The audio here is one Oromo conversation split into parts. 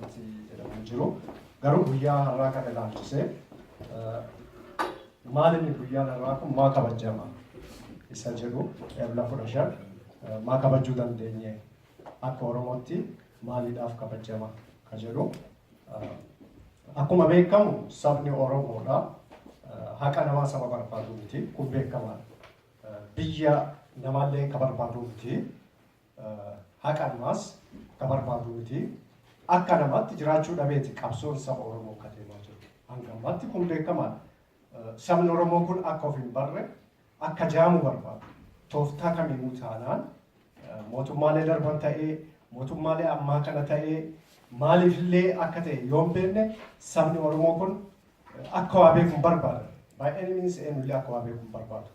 Wanti jedhamu hin jiru. Garuu guyyaa har'aa kana ilaalchisee maal inni guyyaan har'aa kun maa kabajama isa jedhu, Ebla 15 maa kabajuu dandeenye, akka Oromootti maaliidhaaf kabajama ka jedhu. Akkuma beekamu sabni Oromoodha. Haqa namaa saba barbaadu miti. Kun beekamaadha. Biyya namaallee ka barbaadu miti. Haqa namaas ka barbaadu miti. Akka namaatti jiraachuu dhabeeti qabsoon saba Oromoo akka deemaa jiru. Hanga ammaatti kun beekamaadha. Sabni Oromoo kun akka of hin barre, akka jaamu barbaadu. Tooftaa kamiinuu taanaan, mootummaalee darban ta'ee, mootummaalee ammaa kana ta'ee, maaliifillee akka ta'e yoo hin beekne, sabni Oromoo kun akka waa beeku hin barbaadan. By any means eenyullee akka waa beeku hin barbaadu.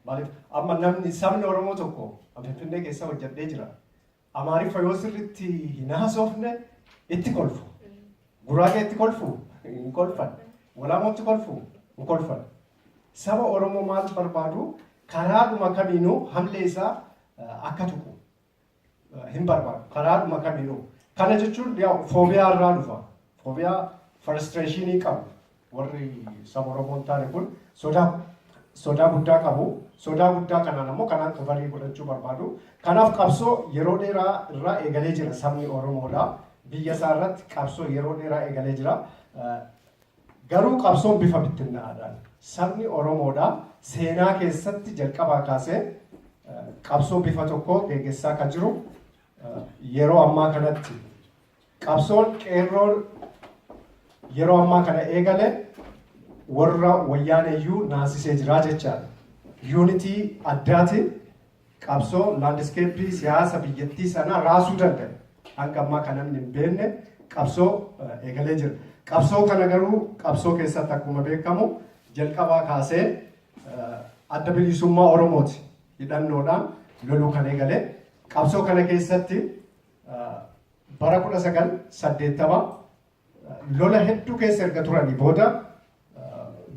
Maaliif amma namni sabni Oromoo tokko Finfinnee keessa hojjedhee jira. Amaariffa yoo sirriitti hin haasofne itti kolfu. Guraagee itti kolfu, hin kolfan. Walaamootti kolfu, hin kolfan. Saba Oromoo maal barbaadu? Karaadhuma kamiinuu hamlee isaa akka tuqu hin barbaadu. Karaadhuma kamiinuu. Kana jechuun phobia irraa dhufa. Phobia, frustration qabu. Warri saba Oromoo hin taane kun sodaa guddaa qabu. Sodaa guddaa kanaan ammoo kanaan cover godhachuu barbaadu. Kanaaf qabsoo yeroo dheeraa irraa eegalee jira sabni Oromoodha. Biyya isaa irratti qabsoo yeroo dheeraa eegalee jira. Garuu qabsoon bifa bittinnaa'aadhaan sabni Oromoodha seenaa keessatti jalqabaa kaasee qabsoo bifa tokko geggeessaa kan jiru, yeroo ammaa kanatti qabsoon qeerroon yeroo ammaa kana eegale warra wayyaaneeyyuu naasisee jira jechaadha. Unity addaatiin qabsoo landscape siyaasa biyyattii sanaa raasuu danda'e. Hanga ammaa kan namni hin beekne qabsoo eegalee jira. Qabsoo kana garuu qabsoo keessatti akkuma beekamu jalqabaa kaasee Adda Bilisummaa Oromooti hidhannoodhaan loluu kan eegale. Qabsoo kana keessatti bara 1980 lola hedduu keessa erga turanii booda,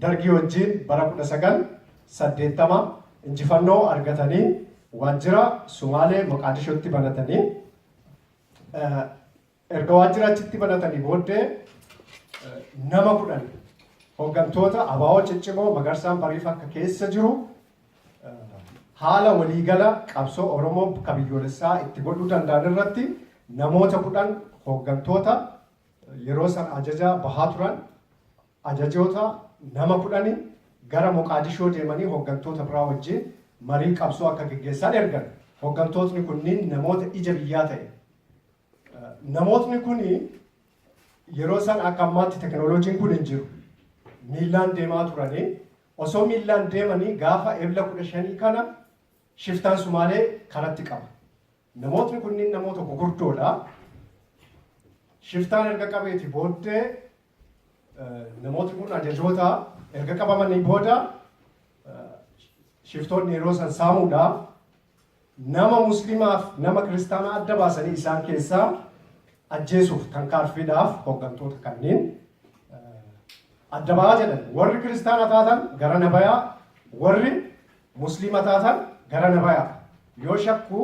Dargii wajjin bara 1980 injifannoo argatanii, waajjira Sumaalee Moqaadishootti banatanii, erga waajjira achitti banatanii booddee, nama 10 hooggantoota ABO ciccimoo Magarsaan Bariif akka keessa jiru, haala waliigala qabsoo Oromoo ka biyyoolessaa itti godhuu danda'an irratti namoota 10, hooggantoota yeroo san ajaja bahaa turan, ajajoota nama 10 gara Moqaadishoo deemanii hooggantoota biraa wajjin marii qabsoo akka geggeessan ergan. Hooggantootni kunniin namoota ija biyyaa ta'e. Namootni kuni yeroo san akka ammaatti teknooloojiin kun hin jiru. Miillaan deemaa turanii, osoo miillaan deemanii gaafa Ebla 15 kana shiftaan Sumaalee karatti qaba. Namootni kunniin namoota gugurdoodha. Shiftaan erga qabeeti booddee, namootni kun ajajoota erga qabamanii booda, shiftoonni yeroo san saamuudha. Nama Muslimaaf nama Kiristaanaa adda baasanii isaan keessaa ajjeesuuf tankaarfiidhaaf hooggantoota kanneen adda ba'aa jedhan. Warri Kiristaana taatan gara na bayaa, warri Musliima taatan gara na bayaa. Yoo shakku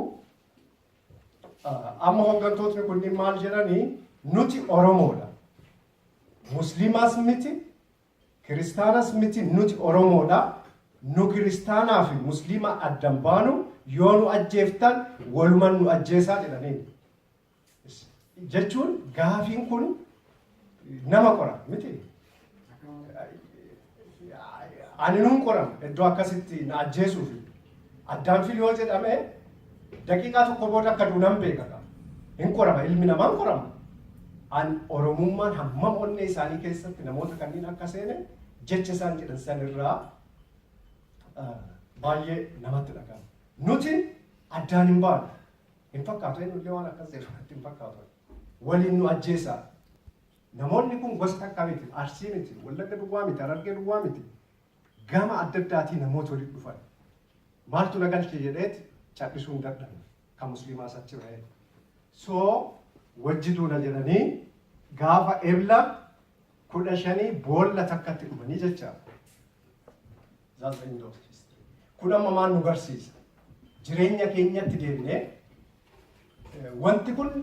amma hooggantootni kunniin maal jedhanii? "Nuti Oromoodha. Musliimaas miti, Kiristaanas miti, nuti Oromoodha. Nu Kiristaanaa fi Musliima addan baanu, yoo nu ajjeeftan waluman nu ajjeesaa" jedhaniin. Jechuun gaafiin kun nama qora miti. Ani nun qorama iddoo akkasitti na ajjeesuuf addaan fili yoo jedhame, daqiiqaa tokko booda akka duunan beeka. Hin qorama, ilmi namaa hin qorama. An Oromummaan hammam onnee isaanii keessatti namoota kanneen akka seene jecha isaan jedhan sanirraa baay'ee namatti dhaga'ama. "Nuti addaan hin baanu." Hin fakkaatu, eenyullee waan akkas jedhu natti hin fakkaatu. "Waliin nu ajjeesaa." Namoonni kun gosa takka miti, Arsii miti, Wallagga duwwaa miti, Harargee duwwaa miti. Gama adda addaatii namoota walitti dhufan. Maaltu na galche jedheet cal'isuu hin dadhabne. Kan Musliimaas achi ba'ee. So wajji duuna jedhanii gaafa Ebla 15 boolla takkatti dhumanii jecha. That's the end of history. Kun amma maal nu barsiisa? Jireenya keenyatti deemnee wanti kun